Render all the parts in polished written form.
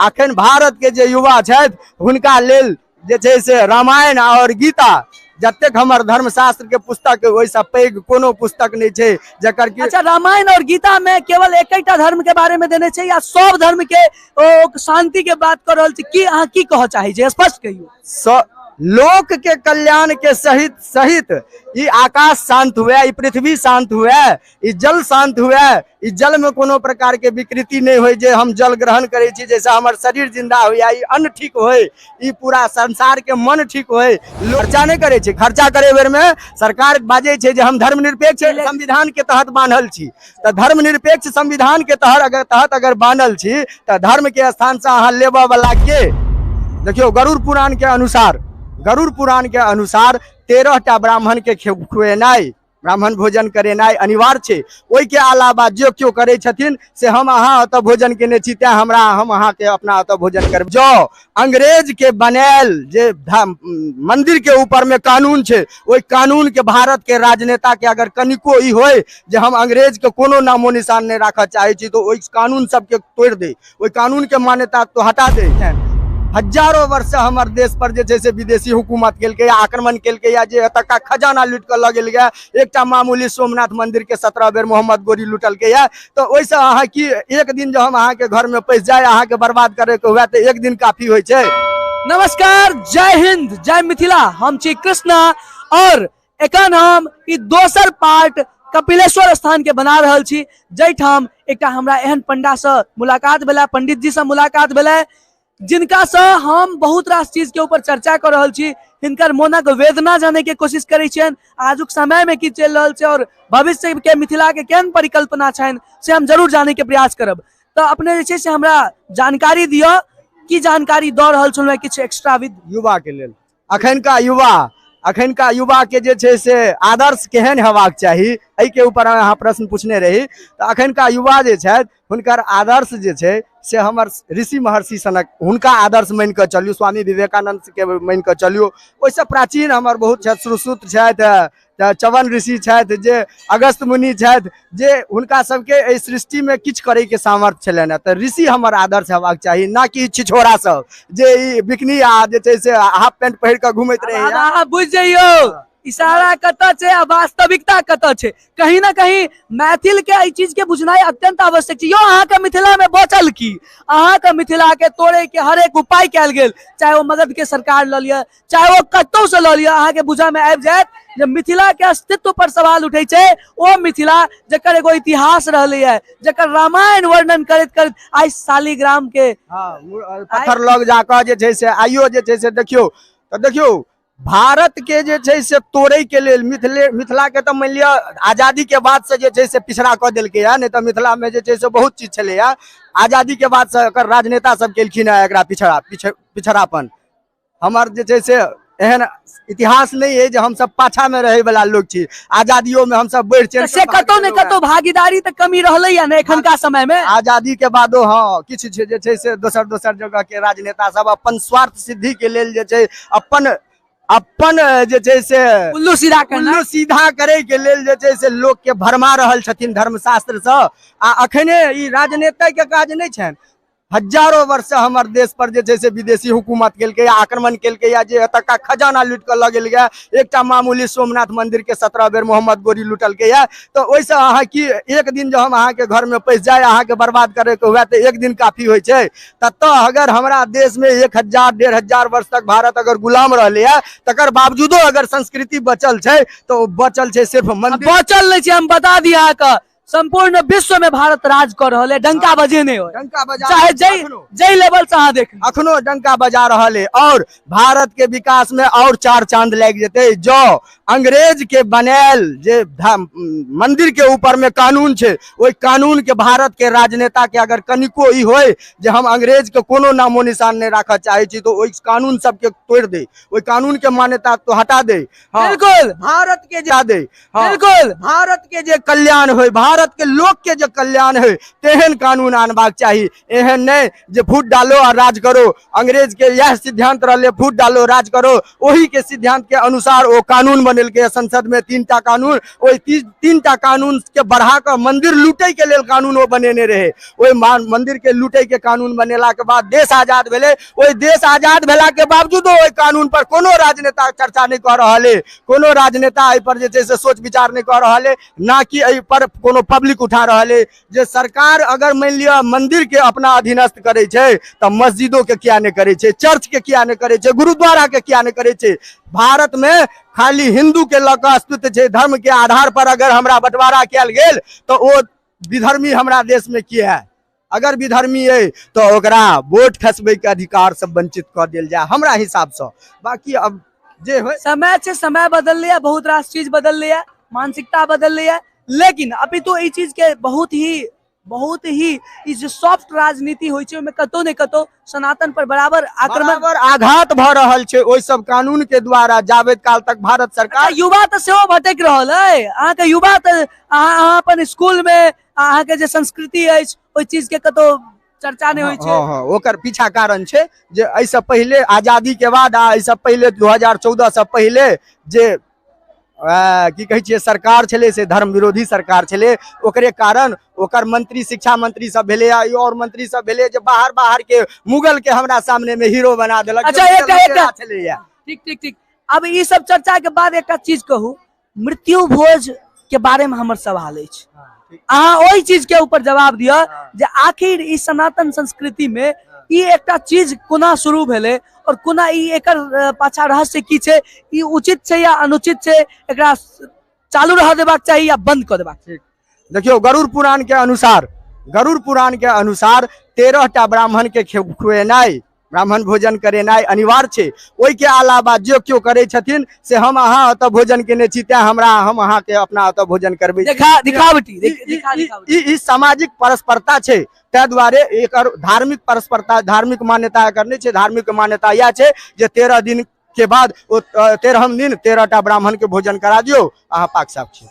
अखन भारत के जे युवा छथि हुनका लेल जे छै से रामायण आओर गीता जतेक हमर धर्मशास्त्र के पुस्तक ओहिसँ पैघ कोनो पुस्तक नहि छै जकर कि। अच्छा, रामायण और गीता में केवल एकटा धर्म के बारे में देने छै या सब धर्म के ओ शांति के बात कर रहल छै? की अहाँ की कहऽ चाहै छी, स्पष्ट कहियौ। लोक के कल्याण के सहित सहित ई आकाश शांत हुए, ई पृथ्वी शांत हुए, ई जल शांत हुए, ई जल में कोनो प्रकार के विकृति नहीं होय जे हम जल ग्रहण करै छी जैसे हमर शरीर जिंदा होय, ई अन्न ठीक होय, ई पूरा संसार के मन ठीक होय। खर्चा नहीं करै छै, खर्चा करे बेर में सरकार बाजै छै जे हम धर्मनिरपेक्ष संविधान के तहत बान्हल छी, तऽ धर्मनिरपेक्ष संविधान के तहत अगर बान्हल छी तऽ धर्म के स्थान से अहाँ लेबऽ वाला के देखियौ। गरुड़ पुराण के अनुसार, गरुड़ पुराण के अनुसार 13 टा ब्राह्मण के खुएनाइ, ब्राह्मण भोजन करेनाइ अनिवार्य छै। ओहिके अलावा जे केओ करै छथिन से हम अहाँ ओतऽ भोजन केने छी तेँ हम अहाँके अपना ओतऽ भोजन करब। जँ अंग्रेज के बनायल जे मंदिर के ऊपर में कानून छै, ओहि कानून के भारत के राजनेता के अगर कनिको ई होय जे हम अंग्रेज के कोनो नामो निशान नहि राखऽ चाहै छी, तऽ ओहि कानून सबके तोड़ि दै, ओहि कानून के मान्यता तो हटा दे। हजारों वर्ष से हमर देश पर जे छै से विदेशी हुकूमत केलकै, आक्रमण केलकै, या जे एतुका खजाना लूटि कऽ लऽ गेल गया। एकटा मामूली सोमनाथ मंदिर के 17 बेर मोहम्मद गोरी लूटलकै या, तऽ ओहिसँ अहाँ की एक दिन जब हम अहाँके घर में पैसि जाय, अहाँके बर्बाद करे के हुए तऽ एक दिन काफी होइ छै। नमस्कार, जय हिंद, जय मिथिला। हम छी कृष्णा और एखन हम ई दोसर पार्ट कपिलेश्वर स्थान के बना रहल छी, जाहिठाम एकटा हमरा एहन पंडा से मुलाकात भेलै, पंडित जी से मुलाकात भेलै, जिनका से हम बहुत रास चीज के ऊपर चर्चा कर रहल छी। हिनकर मोनक वेदना जाने के कोशिश करै छियनि, आजुक समय में की चलि रहल छै और भविष्य के मिथिला के केहन परिकल्पना छनि से हम जरूर जाने के प्रयास करब। तऽ अपने जे छै से हमरा जानकारी दिअ, की जानकारी दऽ रहल छलहुँ किछु एक्स्ट्रा विद युवा के लेल। अखनका युवा के जे छै से आदर्श केहन हेबाक चाही, एहिके ऊपर अहाँ प्रश्न पूछने रही। तऽ अखनका युवा जे छथि हुनकर आदर्श जे छै से हमर ऋषि महर्षि सनक हुनका आदर्श मानि कऽ चलियौ, स्वामी विवेकानंद के मानि कऽ चलियौ। ओहिसँ प्राचीन हमर बहुत छथि, सुश्रुत छथि, तऽ च्यवन ऋषि छथि, जे अगस्त मुनि छथि, जे हुनका सबके एहि सृष्टिमे किछु करैके सामर्थ्य छलनि हेँ। तऽ ऋषि हमर आदर्श हेबाक चाही, ना कि छिछोरा सब जे ई बिकनी आ जे छै से हाफ पैंट पहिर कऽ घुमैत रहैया। अहाँ बुझि जइयौ इशारा कतऽ छै आ वास्तविकता कतऽ छै। कहीं ना कहीं मैथिल के एहि चीज के बुझनाइ अत्यंत आवश्यक छै। यौ अहाँके मिथिला में बचल की? अहाँके मिथिला के तोड़े के हर एक उपाय कयल गेल, चाहे ओ मगध के सरकार लऽ लिअ, चाहे ओ कतौ से लऽ लिअ। अहाँके बुझा में आबि जायत जे मिथिला के अस्तित्व पर सवाल उठै छै। ओ मिथिला जकर एगो इतिहास रहलैए, जकर रामायण वर्णन करैत करैत आइ शालिग्राम के पत्थर लग जाकऽ जे छै से आइयो जे छै से देखियौ तऽ देखियौ भारत के जे छै से तोड़ै के लेल मिथिला के तऽ मानि लिअ आजादी के बाद से जे छै से पिछड़ा कऽ देलकै हँ, नहि तऽ मिथिला में जे छै से बहुत चीज छलैया। आजादी के बाद से एकर राजनेता सब केलखिन हँ एकरा पिछड़ापन। हमर जे छै से एहन इतिहास नहि अइ जे हमसब पाछा में रहै वाला लोक छी। आजादियो में हमसब बढ़ि चढ़ि से कऽ कतौ ने भाग कतौ भागीदारी तऽ कमी रहलैया ने एखनका समय में। आजादी के बादो हाँ किछु जे छै से दोसर दोसर जगह के राजनेता सब अपन स्वार्थ सिद्धि के लेल जे छै अपन जे छै से उल्लू सीधा करना। उल्लू सीधा करे के लेल जे छै से लोक के भरमा रहल छथिन धर्मशास्त्र सँ। आ अखने ई राजनेता के काज नहि छनि। हजारों वर्ष से हमर देश पर जे छै से विदेशी हुकूमत केलकै, आक्रमण केलकै, या जे एतुका खजाना लूटि कऽ लऽ गेल गया। एकटा मामूली सोमनाथ मंदिर के 17 बेर मोहम्मद गोरी लूटलकै या, तऽ ओहिसँ अहाँ की एक दिन जब हम अहाँके घर में पैसि जाय, अहाँके बर्बाद करे के हुए तऽ एक दिन काफी होइ छै। ततऽ अगर हमरा देश में 1000 1500 वर्ष तक भारत अगर गुलाम रहलैया, तकर बावजूदो अगर संस्कृति बचल छै तऽ ओ बचल छै सिर्फ मंदिर। बचल नहि छै, हम बता दी अहाँके, संपूर्ण विश्व में भारत राज कर रहल है, डंका बजेने हो, डंका बजा चाहे अखनो। जै लेवल से अहाँ देख लियौ। अखनो डंका बजा रहल है। और भारत के विकास में और 4 चांद लागि जेतै जँ अंग्रेज के बनायल जे मंदिर के ऊपर में कानून छै, ओहि कानून के भारत के राजनेता के अगर कनिको ई होय जे हम अंग्रेज के कोनो नामो निशान नहि राखऽ चाहै छी, तऽ ओहि कानून सबके तोड़ि दै, ओहि कानून के मान्यता तो हटा दे। हाँ। बिल्कुल। भारत के जे दे। हाँ। बिल्कुल। भारत के जे कल्याण होय, भारत भारत के लोक के जे कल्याण है तेहन कानून आनबाक चाही। एहन नहि जे फूट डालो आ राज करो। अंग्रेज के यह सिद्धांत रहले, फूट डालो राज करो, ओही के सिद्धांत के अनुसार ओ कानून बनेलकै संसद में 3टा कानून। ओहि 3टा कानून के बढ़ा कऽ मंदिर लूटे के लेल कानून ओ बनेने रहे। ओहि मंदिर के लूटे के कानून बनेला के बाद देश आजाद भेलै। ओहि देश आजाद भेला के बावजूदो ओहि कानून पर कोनो राजनेता चर्चा नहि कऽ रहल है, कोनो राजनेता एहि पर जे छै से सोच विचार नहि कऽ रहल है, ना कि एहि पर कोनो पब्लिक उठा रहल है। जे सरकार अगर मानि लिअ मंदिर के अपना अधीनस्थ करै छै तऽ मस्जिदो के किया नहि करै छै, चर्च के किया नहि करै छै, गुरुद्वारा के किया नहि करै छै। भारत में खाली हिंदू के लऽ कऽ अस्तित्व छै। धर्म के आधार पर अगर हमरा बंटवारा कयल गेल तऽ ओ विधर्मी हमरा देश में किया है? अगर विधर्मी है तो ओकरा वोट खसबै के अधिकार से वंचित कऽ देल जाय हमरा हिसाब से। बाकी अब जे होय, समय छै, समय बदललै, बहुत रास चीज बदललै, मानसिकता बदललै, लेकिन अपितु ई चीज के बहुत ही ई जे सॉफ्ट राजनीति होइ छै ओहिमे कतौ ने कतौ सनातन पर बराबर आक्रमण, बराबर आघात भऽ रहल छै ओहि सब कानून के द्वारा। जाबेत काल तक भारत सरकार, अच्छा, युवा तऽ सेहो भटकि रहल अइ। अहाँके युवा तऽ अहाँ अपन स्कूल मे अहाँके जे संस्कृति अछि ओहि चीज के कतौ चर्चा नहि होइ छै। हँ हँ, ओकर पीछा कारण छै जे एहिसँ पहिले आजादी के बाद आ एहिसँ पहिले 2014 से पहिले जे की कहै छियै सरकार छलै से धर्म विरोधी सरकार छलै। ओकरे कारण ओकर मंत्री, शिक्षा मंत्री सब भेलै आ और मंत्री सब भेलै जे बाहर बाहर के मुगल के हमरा सामने में हीरो बना देलक। अच्छा, जे एकटा, मुगल एकटा। छलैया। ठीक ठीक ठीक। अब ई सब चर्चा के बाद एकटा चीज कहू, मृत्यु भोज के बारे में हमर सवाल अछि, अहाँ ओहि चीज के ऊपर जवाब दिअ जे आखिर ई सनातन संस्कृति में ई एकटा चीज कोना शुरू भेलै और कोना ई एकर पाछा रहस्य की छै, ई उचित छै या अनुचित छै, एकरा चालू रह देबाक चाही या बंद कऽ देबाक चाही? देखियौ, गरुड़ पुराण के अनुसार 13टा ब्राह्मण के खुएनाइ, ब्राह्मण भोजन करेनाइ अनिवार्य छै। ओहि के अलावा जे केओ करै छथिन से हम अहाँ ओतऽ भोजन केने छी तें हम अहाँके अपना ओतऽ भोजन करबै छी। दिखावटी, दिखावटी। ई सामाजिक परस्परता छै, ताहि दुआरे एकर धार्मिक परस्परता, धार्मिक मान्यता एकर नहि छै। धार्मिक मान्यता इएह छै जे 13 दिन के बाद ओ 13म दिन 13टा ब्राह्मण के भोजन करा दियौ, अहाँ पाक साफ छी।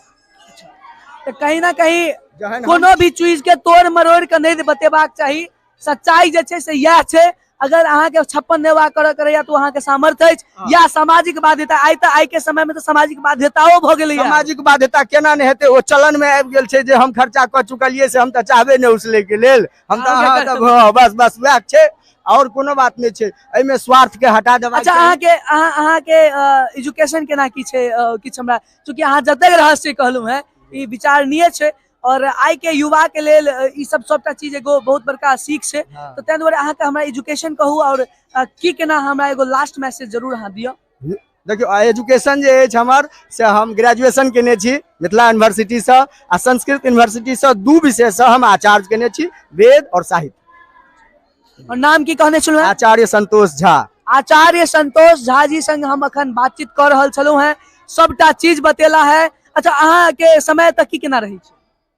तऽ कहीं ना कहीं जहन हम कोनो भी चीज के तोड़ मरोड़ के नहि बतेबाक चाही, सच्चाई जे छै से इएह छै। अगर अहाँके 56 नेवा करऽ के रहैया तऽ अहाँके सामर्थ्य अछि या सामाजिक बाध्यता, आइ तऽ आइ के समय में तऽ सामाजिक बाध्यताओ भऽ गेलैया। सामाजिक बाध्यता केना नहि हेतै, ओ चलन में आबि गेल छै जे हम खर्चा कऽ चुकलियै से हम तऽ चाहबे नहि उसलै के लेल, हम तऽ अहाँके अहाँ तऽ हँ, बस बस वएह छै, और कोनो बात नहि छै। एहिमे स्वार्थ के हटा देबाक अच्छा, चाही। अहाँके एजुकेशन केना की छै? किछु हमरा, चूँकि अहाँ जतेक रहस्य कहलहुँ हेँ ई विचारणीय छै और आइ के युवा के लेल ई सब सबटा चीज एगो बहुत बड़का सीख छै, तऽ ताहि दुआरे अहाँके हमरा एजुकेशन कहू और की केना हमरा एगो लास्ट मैसेज जरूर अहाँ दिअ। देखियौ, एजुकेशन जे अछि हमर से हम ग्रेजुएशन केने छी मिथिला यूनिवर्सिटीसँ आ संस्कृत यूनिवर्सिटीसँ 2 विषयसँ हम आचार्य केने छी, वेद और साहित्य। और नाम की कहने छलहुँ हेँ? आचार्य संतोष झा। आचार्य संतोष झा जी संग हम अखन बातचीत कऽ रहल छलहुँ हेँ, सबटा चीज बतेला है। अच्छा, अहाँके समय तक की केना रहै छै?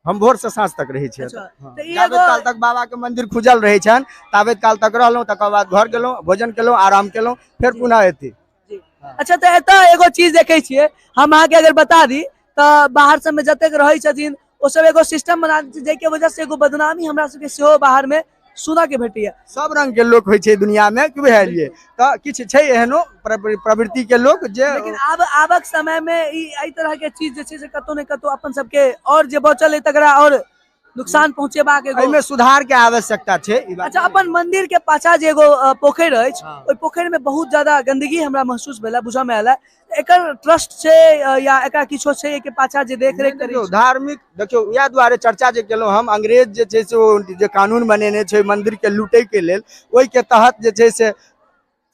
हम भोर से साँझ तक रहै छियै। अच्छा, हँ। तऽ ई जाबेत एगो काल तक बाबा के मंदिर खुजल रहै छनि ताबेत काल तक रहलहुँ, तकर बाद घर गेलहुँ, भोजन केलहुँ, आराम केलहुँ, फेर पुनः एती। अच्छा, तऽ एतऽ एगो चीज देखै छियै हम, अहाँके अगर बता दी तऽ बाहर सबमे जतेक रहै छथिन ओ सब एगो सिस्टम बना दै छै, जाहिके वजह से एगो बदनामी हमरा सबके सेहो बाहर में सुनऽ के भेटैया। सब रंग के लोक होइ छै दुनिया में, की बुझलियै? तऽ किछु छै एहनो प्रवृत्ति के लोक जे, लेकिन आबक समय में ई एहि तरह के चीज जे छै से कतौ ने कतौ अपन सबके और जे बचल है तकरा और नुकसान पहुंचेबाक एगो एहिमे सुधार के आवश्यकता छै, ई बात अच्छा, नहि। अपन मंदिर के पाछा जे एगो पोखरि अछि, हँ। ओहि पोखरि में बहुत ज्यादा गंदगी हमरा महसूस भेल, बुझऽ में आयल है। एकर ट्रस्ट छै, या एकरा किछो छै एहिके पाछा जे देख रेख करै देखियौ, छै? धार्मिक देखियौ, इएह दुआरे चर्चा जे केलहुँ हम, अंग्रेज जे छै से ओ जे कानून बनेने छै मंदिर के लूटै के लेल, ओहिके तहत जे छै से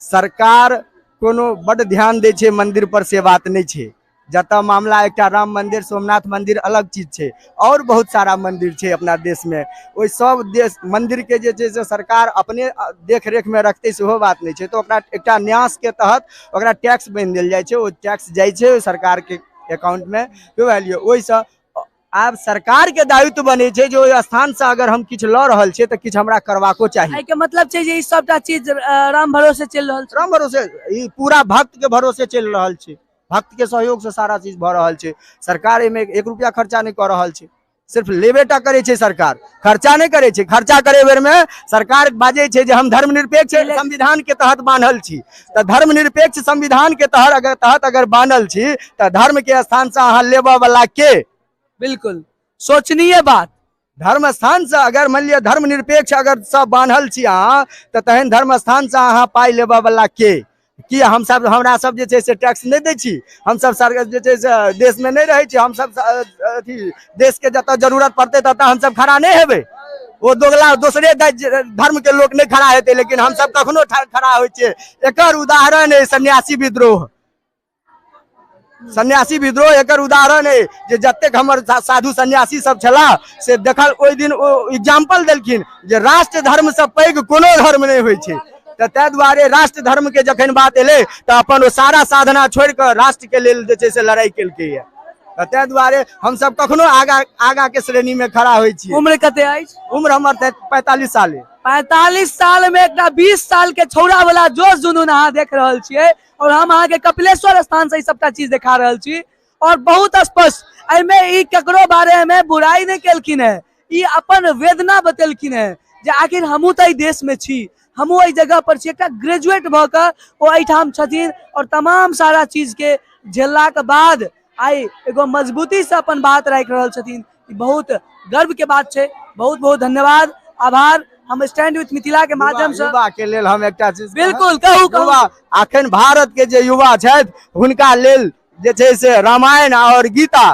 सरकार कोनो बड्ड ध्यान दै छै मंदिर पर, से बात नहि छै। जतऽ मामला एकटा राम मंदिर, सोमनाथ मंदिर अलग चीज छै, और बहुत सारा मंदिर छै अपना देश में, ओहि सब देश मंदिर के जे छै से सरकार अपने देख रेख में रखतै सेहो बात नहि छै। तऽ ओकरा एकटा न्यास के तहत ओकरा टैक्स बान्हि देल जाइ छै, ओ टैक्स जाइ छै सरकार के अकाउंट में, की बुझलियै? ओहिसँ आब सरकार के दायित्व बनै छै जे ओहि स्थान से अगर हम किछु लऽ रहल छियै तऽ किछु हमरा करबाको चाही। एहिके मतलब छै जे ई सबटा चीज राम भरोसे चलि रहल छै। राम भरोसे, ई पूरा भक्त के भरोसे चलि रहल छै, भक्त के सहयोग से सारा चीज भऽ रहल छै। सरकार एहिमे 1 रुपया खर्चा नहि कऽ रहल छै, सिर्फ लेबे टा करै छै सरकार, खर्चा नहि करै छै। खर्चा करे बेर में सरकार बाजै छै जे हम धर्मनिरपेक्ष संविधान के तहत बान्हल छी, तऽ धर्मनिरपेक्ष संविधान के तहत अगर बान्हल छी तऽ धर्म के स्थान से अहाँ लेबऽ वाला के? बिल्कुल सोचनीय बात। धर्म स्थान से अगर मान लिअ धर्मनिरपेक्ष अगर सब बान्हल छी अहाँ, तऽ तहन धर्म स्थान से अहाँ पाइ लेबऽ वाला के? की हमसब, हमरा सब जे छै से टैक्स नहि दै छी? हमसब सर जे छै से देशमे नहि रहै छी? हमसब अथी देशके जतऽ जरूरत पड़तै ततऽ हमसब खड़ा नहि हेबै? ओ दोगला दोसरे धर्म के लोक नहि खड़ा हेतै, लेकिन हमसब कखनो खड़ा होइ छियै। एकर उदाहरण अइ सन्यासी विद्रोह। सन्यासी विद्रोह एकर उदाहरण है जे जतेक हमर साधु सन्यासी सब छलाह से देखल ओहि दिन ओ एग्जाम्पल देलखिन जे राष्ट्र धर्म से पैघ कोनो धर्म नहि होइ छै। तऽ ताहि दुआरे राष्ट्र धर्म के जखन बात एलै तऽ अपन ओ सारा साधना छोड़ि कऽ राष्ट्र के लेल जे छै से लड़ाई केलकैया। तऽ ताहि दुआरे हमसब कखनो आगा आगा के श्रेणी में खड़ा होइ छी। उम्र कते अछि? उम्र हमर 45 साल अइ। 45 साल में एकटा 20 साल के छौड़ा वाला जोश जुनून अहाँ देख रहल छियै, और हम अहाँ के कपिलेश्वर स्थान से ई सबटा चीज देखा रहल छी। और बहुत स्पष्ट एहिमे ई ककरो बारे में बुराई नहीं केलखिन है, ई अपन वेदना बतेलखिन है जे आखिर हमहूँ तऽ एहि देश में छी, हमहूँ एहि जगह पर छी। एकटा ग्रेजुएट भऽ कऽ ओ एहिठाम छथिन और तमाम सारा चीज के झेललाके बाद आइ एगो मजबूती से अपन बात राखि रहल छथिन। ई बहुत गर्व के बात छै। बहुत बहुत धन्यवाद, आभार। हम स्टैंड विथ मिथिला के माध्यम से युवा के लेल हम एकटा चीज बिल्कुल कहू, कहू। युवा अखन भारत के जे युवा छथि हुनका लेल जे छै से रामायण और गीता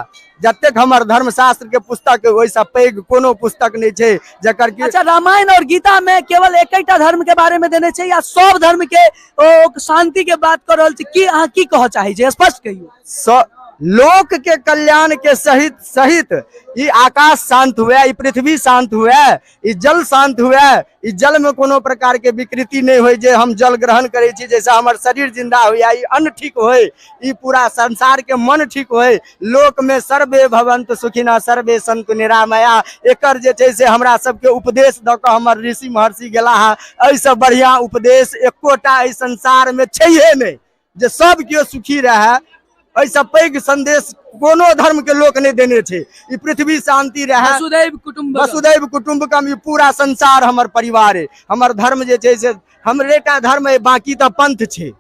जतेक हमर धर्मशास्त्र के पुस्तक है ओहिसँ पैघ कोनो पुस्तक नहि छै जकर कि अच्छा, रामायण और गीता में केवल एकटा धर्म के बारे में देने छै या सब धर्म के ओ शांति के बात कर रहल छै? की अहाँ की कहऽ चाहै छी, स्पष्ट कहियौ। लोक के कल्याण के सहित सहित ई आकाश शांत हुए, ई पृथ्वी शांत हुए, ई जल शांत हुए, ई जल में कोनो प्रकार के विकृति नहीं होय जे हम जल ग्रहण करै छी जैसे हमर शरीर जिंदा होय, ई अन्न ठीक होय, ई पूरा संसार के मन ठीक होय। लोक में सर्वे भवन्तु सुखिनः सर्वे सन्तु निरामया, एकर जे छै से हमरा सबके उपदेश दऽ कऽ हमर ऋषि महर्षि गेला हँ। एहिसँ बढ़िआँ उपदेश एकोटा एहि संसार में छैहे नहि जे सब केओ सुखी रहए। एहिसँ पैघ संदेश कोनो धर्म के लोक नहि देने छै। ई पृथ्वी शांति रहए, वसुधैव कुटुम्बकम। वसुधैव कुटुम्बकम, ई पूरा संसार हमर परिवार है। हमर धर्म जे छै से हमरेटा धर्म है, बाकी तऽ पंथ छै।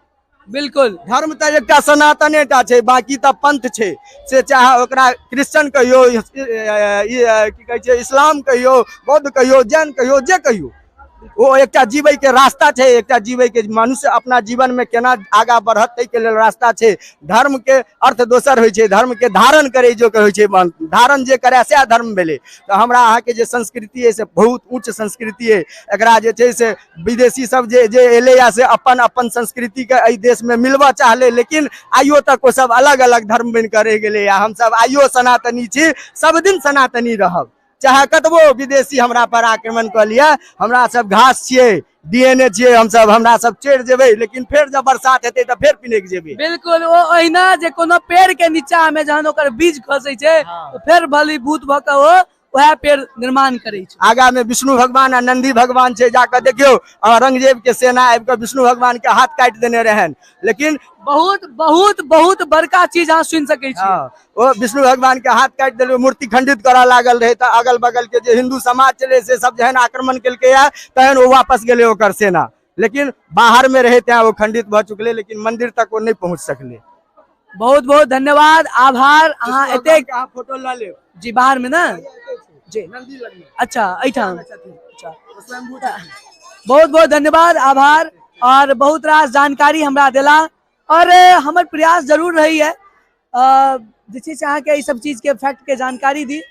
बिल्कुल, धर्म तऽ एकटा सनातनेटा छै, बाकी तऽ पंथ छै। से चाहे ओकरा क्रिश्चियन कहियौ, की कहै छै, इस्लाम कहियौ, बौद्ध कहियौ, जैन कहियौ, जे कहियौ, ओ एकटा जीवै के रास्ता छै। एकटा जीवै के मनुष्य अपना जीवन में केना आगा बढ़त ताहि के लेल रास्ता छै। धर्म के अर्थ दोसर होइ छै, धर्म के धारण करै जो होइ छै, धारण जे करे सएह धर्म भेलै। तऽ हमरा अहाँके जे संस्कृति अइ से बहुत उच्च संस्कृति अइ। एकरा जे छै से विदेशी सब जे एलैया से अपन अपन संस्कृति के एहि देश में मिलबऽ चाहलै, लेकिन आइयो तक ओ सब अलग अलग धर्म बनि कऽ रहि गेलैया। हमसब आइयो सनातनी छी, सब दिन सनातनी रहब, चाहे कतबो विदेशी हमरा पर आक्रमण कऽ लिअ। हमरा सब घास छियै, DNA छियै हमसब, हमरा सब चढ़ि जेबै, लेकिन फेर जब बरसात हेतै तऽ फेर पिनकि जेबै। बिल्कुल, ओ ओहिना जे कोनो पेड़ के नीचा में जहन ओकर बीज खसै छै, तऽ फेर फलीभूत भऽ कऽ ओ वएह पेड़ निर्माण करै छै। आगा में विष्णु भगवान आ नंदी भगवान छै, जाकऽ देखियौ औरंगजेब के सेना आबि कऽ विष्णु भगवान के हाथ काटि देने रहनि, लेकिन बहुत बहुत बहुत बड़का चीज अहाँ सुनि सकै छी। हँ, ओ विष्णु भगवान के हाथ काटि देलकै, मूर्ति खंडित करऽ लागल रहै, तऽ अगल बगल के जे हिंदू समाज छलै से सब जहन आक्रमण केलकै तहन ओ वापस गेलै ओकर सेना, लेकिन बाहर में रहै तें ओ खंडित भऽ चुकलै, लेकिन मंदिर तक ओ नहि पहुँच सकलै। बहुत बहुत धन्यवाद, आभार। अहाँ विष्णु एतेक भगवान के अहाँ फोटो लऽ लेब। जी, बाहर में ना? जी। नंदी लग में। अच्छा, एहिठाम। अच्छा। स्वयंभू छथिन। बहुत बहुत धन्यवाद, आभार, और बहुत रास जानकारी हमरा देला, और हमर प्रयास जरूर रहैया जे छै से अहाँके एहि सब चीजके फैक्टके जानकारी दी।